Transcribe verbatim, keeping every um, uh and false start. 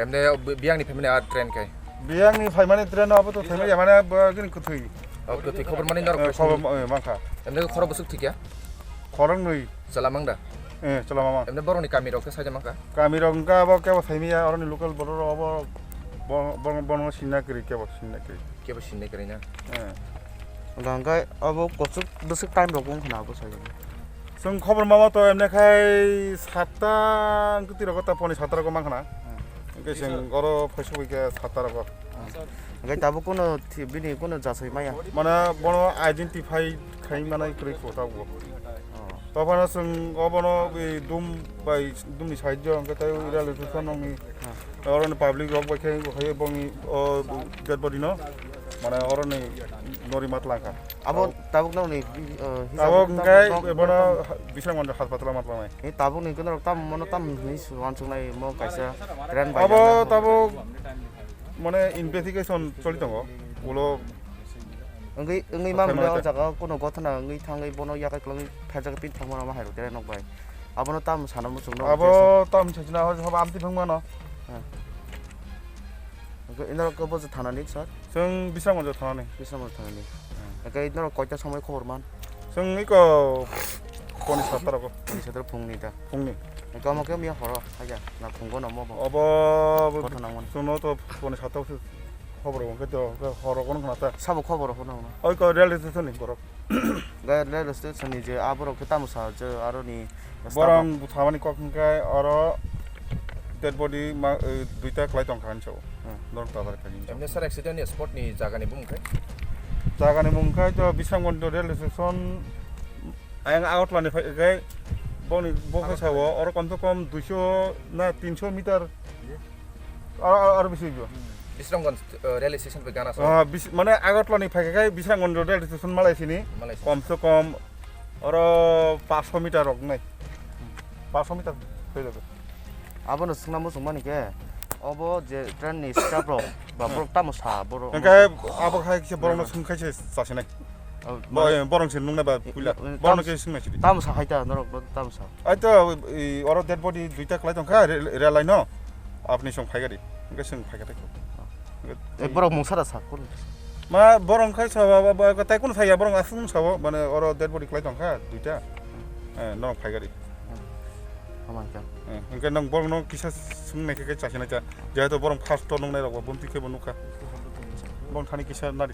Emne bi-, biyangni phaimani a train kai? Biyangni phaimani train abo to phaimani ya, mane bo gini kwthwi. O, kwthwi khobor mani norok Eh, khobor, eh, mankha. Emne khoro bwswk thikya? Khorang nwi. Chwla mangda? Eh, chwla mamang. Emne borokni kamirok khe saida mankha? Kamirok hwnkha abo kebo phaimiya, oroni local bororok abo bo-, bo-, bono sinna kwrwi, kebo sinna kwrwi. Kebo sinna kwrwi na? Eh. Hwnkha hwnkhe abo kuchuk bwswk time rok wng khna abo saida. Chwng khobor mama to emne khai satta, wngkhe twi rogo ta poni satta rogo mankha na. Hmm. Hwnkhe chwng oro phaisugwi khe satta rogo. Hmm. Hwnkhe tabuk kuno thi-, bini kuno jasai maya? Mane bono identify khai manai kwrwi kho tabuk. Oh. Tophano chwng obono, e, dum bai, dumni side o hwnkhe tei railway station nokni Hmm. Oroni public rok bai khe hai bongni o dead body no mane oroni nori matlang kha. Abo tabuk nokni, uh, hisab Tabuk kitab hwnkhe nok bono nok Bisramganj hospital o matlangnai. Ni tabuk ni kono tam mono tam ni wansuk nai mo kaisa train bai Abo jana. Tabuk mane investigation choli tongo. Ulo Wngwi, wngwi Okhai mamle mane o ta- jaga o kono gothana wngwi thangwi bono yakai kwlwngwi pherjak pin thangmano ma hai rok tere nok bai. Abono tam sana muchung no Abo tam sajna hoi hoba amti phang mano. Inda ko bo thana ni sir. Chwng Bisramganj thana ni. Bisramganj thana ni. Eke inda koita somoi khobor man. Chwng iko poni satta rogo. Poni satta phung ni ta. Phung ni. Eke mo ke mi horo haja na phung go no mo bo. Obo Gothana mon. Chwngno to poni satta khobor wngkhe to horo kono khna ta. Sabo khobor hono. Oi ko railway station ni borok. Ga railway station ni je aborok khe tamo sa je aro ni Borok buthamani kok hwnkhe oro dead body ma, eh, duita kwlai tongkha hinwi sao. Hmm. Norok tadar kha hinwi sao. Emne sir accident ni spot ni jaga ni bumung khai? Jaga ni mung khai to Bisramganj railway station ayang Agartala ni phai khai boni bo khai sao oro kom se kom duiso na tinso meter Aro, aro, aro bisi wngyo. Bisramganj, eh, railway station bai gana sa. Ah, bis-, mane Agartala ni phaikha khai Bisramganj railway station malai sini. Malai sini. Kom se kom oro paanch sho meter rok nai. Paanch sho meter thoi jago. Abono swngna muchung mani khe, obo je train ni staff rok, ba borok tamo sa, borok Hwnkhe abo khai khe borokno swng khai se chasinai. Oh, Bo-, mane- eh, borok se nungna ba puila. Eh, eh, Borokno tam- khe swngna sidi. Tamo sa khai ta, norok bo tamo sa. Ai to, i, oro dead body duita kwlai tongkha, re-, rel line no. Apni song phai gari. Hwnkhe song phai gari. Eh, borok mungsa da sa, kun? Ma, borok khai sa, ba, ba, ba, tai kun saya, borok asung sa, mane oro dead body kwlai tongkha, duita. Eh, no phai gari. Hamai kha. Eh, hwnkhe nang borok no kisa swng nai khe, khe chasi nai cha. Jehetu borok first to nung nai rok bo, bumtwi khe bo nukha. Borok thani kisa nari.